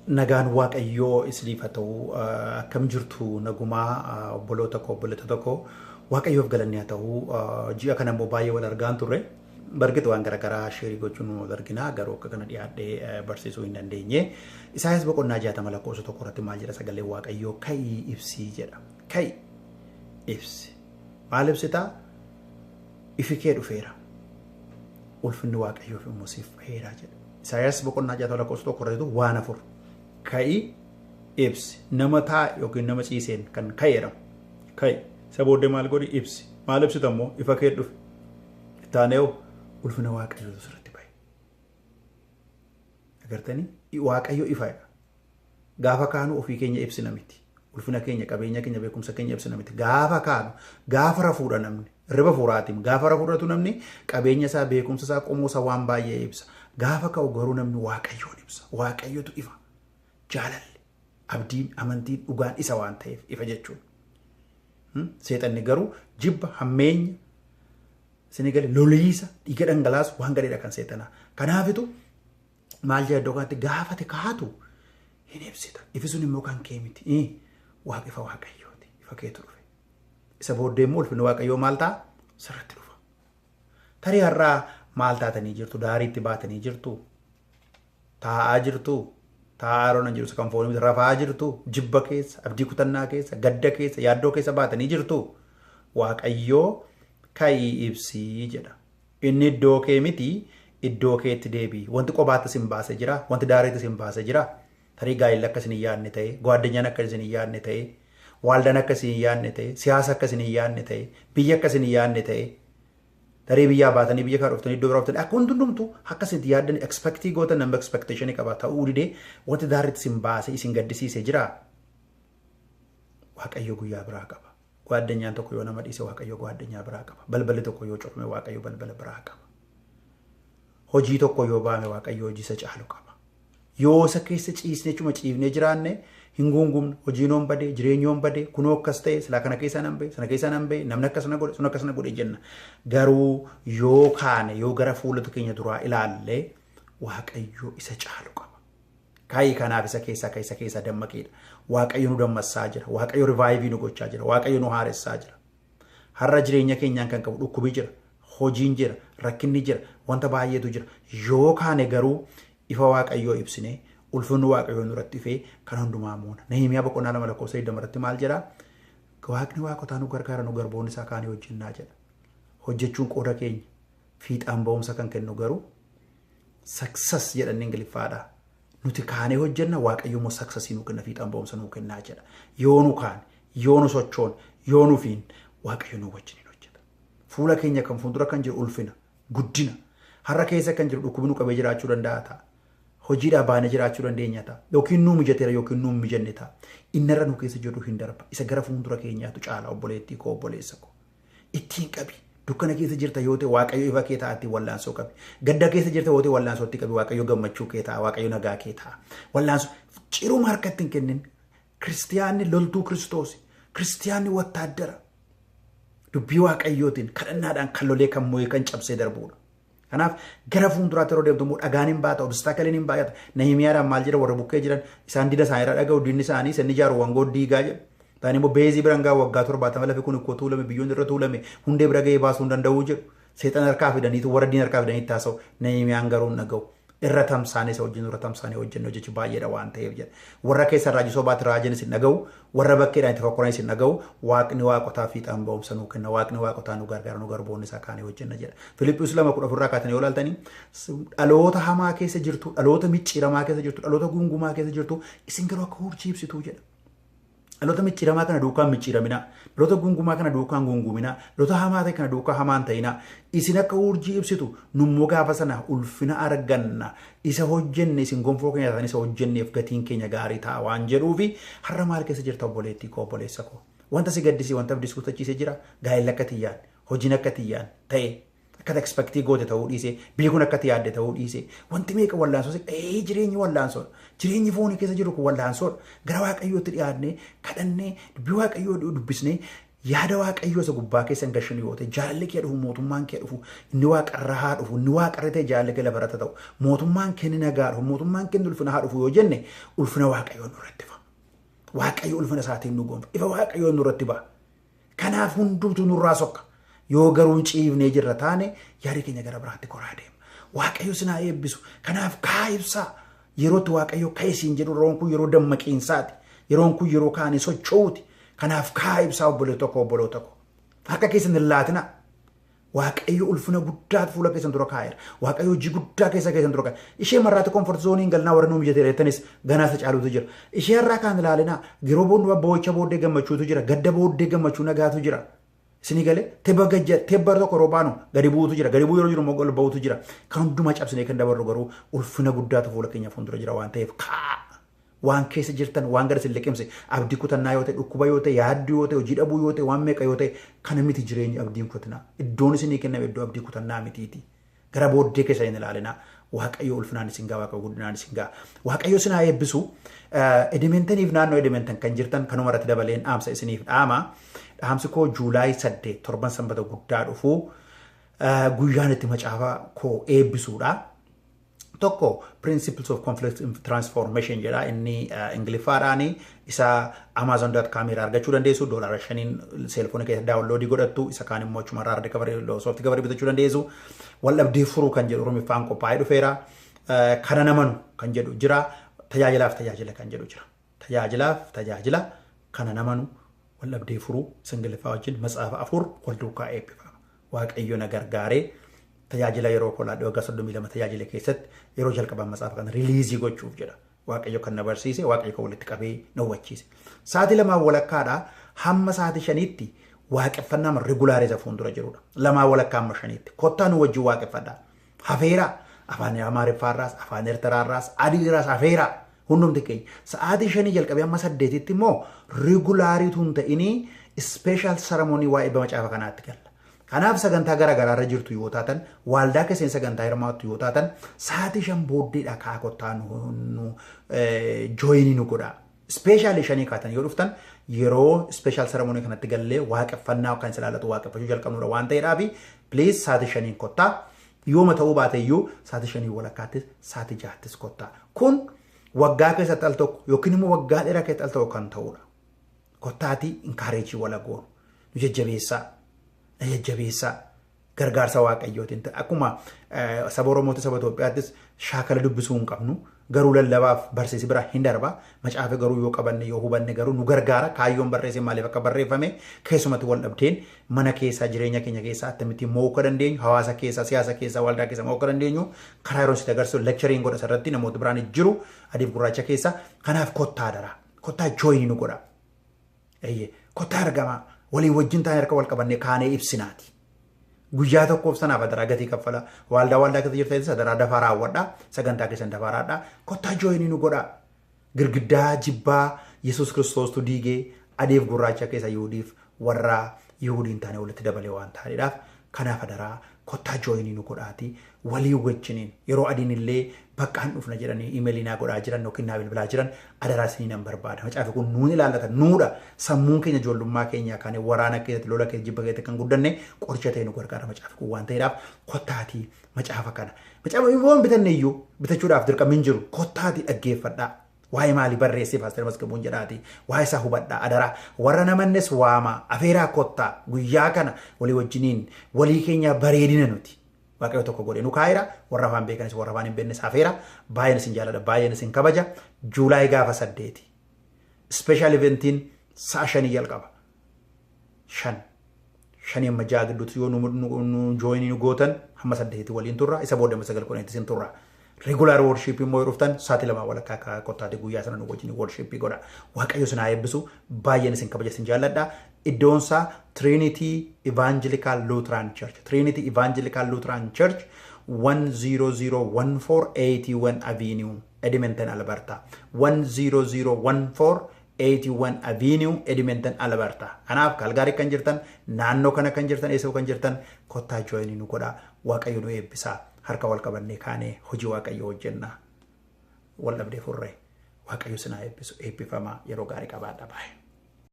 Nagaan Waaqayyoo isiniif haa ta'u. Akkam jirtu? Nagumaa, obboloota koo, obboleettota koo? Waaqayyoof galanni haa ta'u. Ji'a kana immoo baay'ee wal argaan turre. Bargit waan garaagaraa share gochuun wal argina, garuu akka kana dhiyaadhee barsiisuu hin dandeenye. Isaayyaas boqonnaa 60 lakkoofsa 1 irratti maal jedha sagaleen Waaqayyoo? "Ka'ii ibsii" jedha. Ka'i, ibsi. Maal ibsitaa? Ifi kee dhufeera. Ulfinni Waaqayyoof immoo siif baheera jedha. Isaayyaas boqonnaa 60 lakkoofsa 1 irratti waan afur. Ka'i, ibsi. Nama taa'e yookiin nama ciiseen kan ka'e jedhamu. Ka'i. Isa booddee maal godhi? Ibsi. Maal ibsita immoo? Ifa kee dhufe. Ittaanee ulfina Waaqayyootu sirratti bahe. Agartanii, Waaqayyo ifadha. Gaafa kaanu ofii keenya ibsina miti. Ulfina keenya, qabeenya keenya, beekumsa keenya ibsina miti. Gaafa kaanu, gaafa rafuudha namni. Riba fuuraatiin gaafa rafuudhatu namni qabeenya isaa, beekumsa isaa, qomoo isaa, waan baay'ee ibsa. Gaafa ka'u garuu namni Waaqayyoon ibsa. Waaqayyotu ifa. Jaalalli, abdiin, amantiin, dhugaan isa waan ta'eef ifa jechuun. Seexanni garuu jibba, hammeenya, isinii gale, loliisa, dhiiga dhangalaasu, waan gadheedha kan seexanaa. Kanaafitu maal jedha iddoo kanatti? Gaafate kaatu hin ibsita. Ifi sun immoo kan kee miti. Waaqa, ifa Waaqayyooti. Ifa keetu dhufe. Isa booddee immoo ulfinni Waaqayyoo maal ta'a? Sirratti dhufa. Tarii har'aa maal taatanii jirtu? Daariitti baatanii jirtu? Taa'aa jirtu? Taa'aa yeroo nan jiru kan foonii miti. Rafaa jirtu? Jibba keessa, abdii kutannaa keessa, gadda keessa, yaaddoo keessa baatanii jirtu? Waaqayyoo "Ka'ii ibsii" jedha. Inni iddoo kee miti, iddoo keetti deebi'i. Wanti qobaatti isin baasee jira, wanti daariitti isin baasee jira. Tarii gaa'elli akka isin hin yaadne ta'e, gwaaddenyaan akka isin hin yaadne ta'e, waaldaan akka isin hin yaadne ta'e, siyaasa akka isin hin yaadne ta'e, biyya akka isin hin yaadne ta'e, tarii biyyaa baatanii biyya kana dhuftanii, iddoo biraa dhuftanii, akka hundi hundumtuu akka isin yaaddan, expect gootan, nama expectation qaba ta'uu didee, wanti daariitti isin baasee isin gaddisiisee jira. Waaqayyo guyyaa biraa qaba. Gwaaddenyaan tokko yoo nama dhiise, Waaqayyo gwaaddenyaa biraa qaba. Balballi tokko yoo cufame, Waaqayyo balbala biraa qaba. Hojii tokko yoo baame, Waaqayyo hojii isa caalu qaba. Yoo isa keessa ciisnee chuma ciifnee jiraanne hin guungumne. Hojiin hoon badee, jireenyi hoon badee, kunoo akkas ta'e, silaa kana keessaa nan bahe, sana keessaa nan bahe, namni akkas na godhe, sun akkas na godhe jenna. Garuu yoo kaane, yoo gara fuula keenya duraa ilaalle, Waaqayyo isa caalu qaba. Kaayii kanaaf isa keessaa keessa keessaa dammaqiidha. Waaqayyo nu dammassaa jira. Waaqayyo revive nu gochaa jira. Waaqayyo nu haaressaa jira. Har'a jireenya keenyaan kan qabu dhukkubi jira. Hojiin jira. Rakkinni jira. Wanta baay'eetu jira. Yoo kaane garuu ifa Waaqayyoo ibsinee, ulfinni Waaqayyoo nurratti ifee, kan hundumaa moona. Nahimiyaa boqonnaa 2 lakkoofsa 20 irratti maal jedhaa? "Waaqni waaqotaa nu gargaara, nu garboonni isaa kaanii hojjennaa" jedha. Hojjechuun qooda keenya, fiixaan ba'umsa kan kennu garuu, success jedhan Ingiliffaadha. Nuti kaanee hojjenna, Waaqayyo immoo success nuu kenna, fiixaan ba'umsa nuu kennaa jedha. Yoo nu kaane, yoo nu sochoon, yoo nu fiin, Waaqayyo nu wajjin hin hojjeta. Fuula keenya kan fuuldura kan jiru ulfina, guddina. Har'a keessa kan jiru dhukkubi nu qabee jiraachuu danda'a ta'a. Hojiidhaa baanee jiraachuu dandeenya ta'a. Yookiin nuu mijateera yookiin nuu mijanne ta'a. Inni irra nu keessa jiru hin darba. Isa gara fuuldura keenyaatu caala, obboleettii koo, obboleessa koo. Ittiin qabi. Dukkana keessa jirta yoo ta'e, Waaqayyo ifa kee ta'a, ittiin wallaansoo qabi. Gadda keessa jirta yoo ta'e, wallaansootti qabi. Waaqayyo gammachuu kee ta'a. Waaqayyo nagaa kee ta'a. Wallaansoo ciruma harkatti hin kennin. Kiristiyaanni loltuu Kiristoos. Kiristiyaanni wattaaddara. Dubbii Waaqayyootiin, kadhannaadhaan kan lolee, kan mo'ee, kan cabsee darbuudha. Kanaaf gara fuulduraatti yeroo deemtu immoo dhagaan hin baata, obstacleiin hin baay'ata. Nahimiyaadhaan maal jedha? Warra bukkee jiran isaan dida isaanii irraa dhaga'u, diinni isaanii sanni ijaaru wangoo diigaa jedhu. Ta'an immoo base biraan gaa waggaa 70 lafi kun ikkoo tuulame, biyyoon irra tuulame, hundee bira ga'ee baasuu hin danda'uu jedhu. Seexan harkaa fidaniitu, warra diina harkaa fidanii taasa'u. Nahimiyaan garuu hin dhaga'u. Irra tamsaanee isa wajjin irra tamsaanee hojjennu, hojjechi baay'eedha waan ta'eef jedha. Warra keessa raajii sobaatti raajan isin dhaga'u, warra bakkeedhaan itti fokkoran isin dhaga'u, Waaqni waaqotaa fiixaan ba'umsa nuu kenna, Waaqni waaqotaa nu gargaara, nu garboonni isaa kaanee hojjenna jedha. Filiphiyuus 2:14 irraa kaatanii yoo ilaaltanii, dhaloota hamaa keessa jirtu, dhaloota micciiramaa keessa jirtu, dhaloota gungumaa keessa jirtu, isin garuu akka urjii ibsituu jedha. Dhaloota micciiramaa kana duukaan micciiraminaa. Dhaloota gungumaa kana duukaan gunguminaa. Dhaloota hamaa ta'e kana duukaa hamaan ta'inaa. Isin akka urjii ibsitu, nummoo gaafa sana ulfina arganna. Isa hojjenne, isin gonfoo keenya taatan, isa hojjenneef gatiin keenya gaarii ta'a waan jedhuufi, har'a maal keessa jirta, obboleettii koo, obboleessa koo? Wanta si gaddisii, wanta abdii si kutachiisee jira. Gaa'elli akka tiyyaan, hojiin akka tiyyaan ta'e, akka expect goote ta'uu dhiise, biyyi kun akka yaadde ta'uu dhiise, wanti meeqa wallaansoo ee jireenyi wallaansoodha. Jireenyi foonii keessa jiru kun wallaansoodha. Gara Waaqayyootti dhiyaannee, kadhannee, dubbii Waaqayyoo dubbisnee, Yaada Waaqayyoo isa gubbaa keessa hin gashinu yoo ta'e, jaalalli kee dhufu, mootummaan kee dhufu, inni waaqarra haa dhufu, inni waaqarra ta'e jaalalli kee lafarratti ta'u, mootummaan kee inni nagaa dhufu, mootummaan kee inni ulfina haa dhufu yoo jenne, ulfina Waaqayyoo nurratti ba'a. Waaqayyo ulfina isaatiin nu gonfa. Ifa Waaqayyoo nurratti ba'a. Kanaaf hundumtuu nurraa sokka. Yoo garuu ciifnee jirra taane, yaadi keenya gara biraatti koraa deema. Waaqayyo sinaa eebbisu. Kanaaf kaa ibsaa. Yerootti Waaqayyo ka'e siin jedhu, yeroon kun yeroo dammaqiinsaati. Yeroon kun yeroo kaanii socho'uuti. Kanaaf kaa ibsaa, obboleessa tokko, obboloota tokko. Harka keessan hin laatina. Waaqayyo ulfina guddaa fuula keessan dura kaa'eera. Waaqayyo hojii guddaa keessa keessan dura kaa'eera. Ishee marraatti comfort zone hin galnaa, warra nuu mijatee jettanis ganaa isa caalutu jira. Ishee irraa kaan ilaalinaa, yeroo booddee boo'icha booddee gammachuutu jira. Gadda booddee gammachuu nagaatu jira. Isinii galee tebba gajja tebba tokko yeroo baanu gadi bu'uutu jira. Gadi bu'uu yeroo jiru immoo ol ba'uutu jira. Kan hundumaa cabsinee kan dabarru garuu ulfina guddaatu fuula keenya fuuldura jira waan ta'eef kaa. Waan keessa jirtan, waan gara isin liqimse, abdii kutannaa yoo ta'e, dhukkuba yoo ta'e, yaadduu yoo ta'e, hojii dhabuu yoo ta'e, waan meeqa yoo ta'e, kana miti jireenyi abdiin kutinaa. Iddoon isinii kenname iddoo abdii kutannaa mitiiti. Gara booddee keessa hin ilaalinaa. Waaqayyo ulfinaan isin ga'a, Waaqayyo guddinaan isin ga'a. Waaqayyo isin haa eebbisu. Edmontoniif naannoo Edmonton kan jirtan kanuma irratti dabaleen dhaamsa isiniif dhaama. Dhaamsi koo July 8, torban sanbata guddaa dhufu, guyyaan itti macaafa koo eebbisuudha. Tokko Principles of Conflict Transformation jedha, inni Ingiliffaadhaani. Isa Amazon.com irraa argachuu dandeessu, $5n cellphone keessa download godhattu. Isa kaan immoo achuma irraa hard cover, soft cover bitachuu dandeessu. Waldhabdee furuu kan jedhu Oromiffaan qophaa'ee dhufeera. Kana namanu kan jedhu jira. Tajaajilaaf tajaajila kan jedhu jira. Tajaajilaaf tajaajila, kana namanu, waldhabdee furuu Ingiliffaa wajjin matsaafa afur wal duukaa eebbifama. Waaqayyo na gargaaree tajaajila yeroo kolaadhe waggaa 32 tajaajila keessatti yeroo jalqaban matsaafa kana release gochuuf jedha. Waaqayyo kan na barsiise, Waaqayyo kan walitti qabee na hubachiise. Sa'aatii 2:30dhaa hamma sa'aatii 5tti waaqeffannaa regular isa fuuldura jirudha. 2:30 hamma 5tti. Kottaa nu wajjin waaqeffadhaa. Hafeeraa afaan Amaariffaarraas, afaan Eertiraarraas, adiirraas hafeeraa. Hundumti keenya. Sa'aatii 5 jalqabee hamma 8tti immoo regulariitu hin ta'inii special ceremony waa'ee macaafa kanaatti galla. Kanaaf sagantaa garaa irra jirtu yoo taatan, waaldaa keessan sagantaa hirmaattu yoo taatan, sa'aatii 5 booddeedha kaa kottaa nu join nu godhaa. Special 5 kaatan yoo dhuftan, yeroo special ceremony kanatti gallee waaqeffannaa kan ilaallatu waaqeffachuu jalqabnudha waan ta'eedhaaf, please sa'aatii 5n kottaa. Yooma ta'uu baate iyyuu sa'aatii 5:30ttis, sa'aatii 6ttis kottaa. Kun waggaa keessatti al tokko yookiin immoo waggaa dheeraa keessatti al tokko kan ta'udha. Kottaatii encourage wala goonu. Nu jajjabeessaa. Na jajjabeessaa. Gargaarsa Waaqayyootiin. Akkuma saba Oromootti, saba Itoophiyaattis shaakala dubbisuu hin qabnu. Garuu lallabaaf barsiisi bira hin darba. Macaafa garuu yoo qabanne, yoo hubanne garuu nu gargaara. Kaayyoon barreesse maaliif akka barreeffame, keessumatti wal dhabdeen mana keessaa, jireenya keenya keessaa akkamittiin mo'uu akka dandeenyu, hawaasa keessaa, siyaasa keessaa, waldaa keessaa mo'uu akka dandeenyu karaa yeroo sitti agarsiisu lectureiin godha irratti namoota biraan jiru adiif gurraacha keessa. Kanaaf kottaa dara. Kottaa join nu godha. Eeyyee, kottaa argamaa. Walii wajjin taa'ee harka wal qabannee kaanee ibsinaati. Guyyaa tokkoof sanaaf adaraa gatii kaffala. Waldaa keessa jirtanis adaraa dafaa raawwadha. Sagantaa keessan dafaa raadha. Kottaa join nu godha. Girgiddaa jibbaa Yesuus Kiristoostu diigee adiif gurraacha keessa Yihudiif warra Yihudiin taane walitti dabalee waan ta'aniidhaaf, kanaaf adaraa kottaa join nu godhaati walii wajjiniin. Yeroo adiin illee bakka hin dhufna jedhanii email naa godhaa jiran yookiin naa bilbilaa jiran, adaraa isinii nan barbaada. Macaafi kun nuun ilaallata, nuudha. Sammuun keenya ijoollummaa keenya kan waraana keessatti, lola keessa, jibba keessatti kan guddanne qoricha ta'e nu gargaara macaafi kun waan ta'eedhaaf, kottaatii macaafa kana. Macaafa yoo bitanne iyyuu, bitachuudhaaf dirqamni hin jiru, kottaatii dhaggeeffadhaa. Waa'ee maalii barreessee Paaster Masgabuun jedhaati. Waa'ee isaa hubadhaa adaraa. Warra namannes waamaa, afeeraa, kottaa guyyaa kana walii wajjiniin walii keenya bareedina nuti. Waaqayyo tokko godhe nu kaa'eera. Warra afaan beekanis, warra afaan hin beeknes afeera. Baay'een isin jaalladha, baay'een isin kabaja. July gaafa 8. Special eventiin sa'a 5 jalqaba. 5. 5 amma 6 gidduutti yoo nu join nu gootan, hamma 8 waliin turra. Isa booda hamma 9 10tti isin turra. Regular worship immoo yoo dhuftan, sa'aatii 2:30 kottaati guyyaa sana nu wajjin worship godha. Waaqayyo isin haa eebbisu. Baay'een isin kabaja, isin jaalladha. Iddoon isaa Trinity Evangelical Lutheran Church. Trinity Evangelical Lutheran Church, 10014 81 Avenue, Edmonton, Alberta. 10014 81 Avenue, Edmonton, Alberta. Kanaaf Kaalgaarii kan jirtan, naannoo kana kan jirtan, eessa kan jirtan, kottaa join nu godha. Waaqayyo nu eebbisaa. Harka wal qabannee kaanee hojii Waaqayyo hojjenna. Wal dhabdee furree. Waaqayyo sinaa eebbisu. Eebbifamaa, yeroo gaarii qabaadha, baay'ee.